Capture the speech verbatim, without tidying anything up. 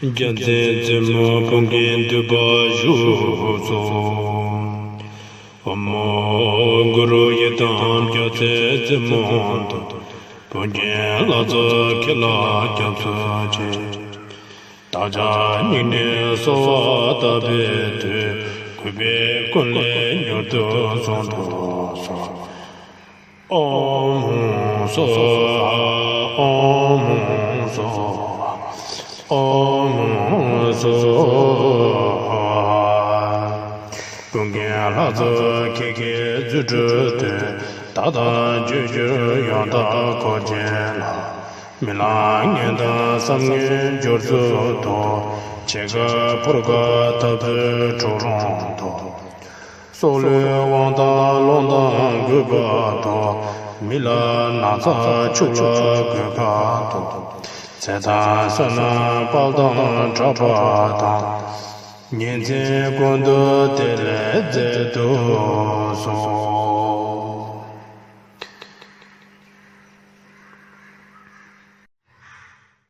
རྒྱལ་མཚན་རྩེ་མོ་བུ་འགས་འདུས་པ་བཞུགས་སོ། ཨོཾ་གུ་རུ་ཡི་དམ་རྒྱལ་མཚན་རྩེ་མོ་མདོ། བུ་འགས་ལྷ་ཚོགས་ཁྱེད་ལ་སྐྱབས་སུ་མཆི། བདག་ཅག་སྙིང་ནས་གསོལ་བ་བཏབ་པའི་མཐུས། གུས་པས་ཀུན་ལས་མྱུར་དུ་གསུང་དུ་གསོལ། ཨོཾ་ཧཱུྃ་སྭཱ་ཧཱ། ཨོཾ་ཧཱུྃ་སྭཱ་ཧཱ། ཨོཾ་ཧཱུྃ་སྭཱ་ཧཱ། ཀུན་མཁྱེན་ལྷ་ཚོགས་ཁྱེད་ཀྱི་རྫུ་འཕྲུལ་དུས། བདག་དང་ཆོས་སྤྱོད་ཡོན་བདག་འཁོར་བཅས་ལ། རྨི་ལམ་ངན་དང་བསམ་ངན་འབྱོར་ཚུལ་དུ། འཆད་ཁ་ཕོར་ཁ་འཐབ་རྩོད་འཁྲུག་ལོང་དུ། སྲོག་བླུའི་དབང་ཐང་ལོང་དང་རྒུད་པ་དོག། མི་ལ་ན་ཚ་ཕྱུགས་ལ་རྒུད་པ་དོག། ཚེ་དང་བསོད་ནམས་དཔལ་དང་གྲགས་པ་དང་། ཉིན་མཚན་ཀུན་ཏུ་དེ་ལས་འཛད་དུ་གསོལ།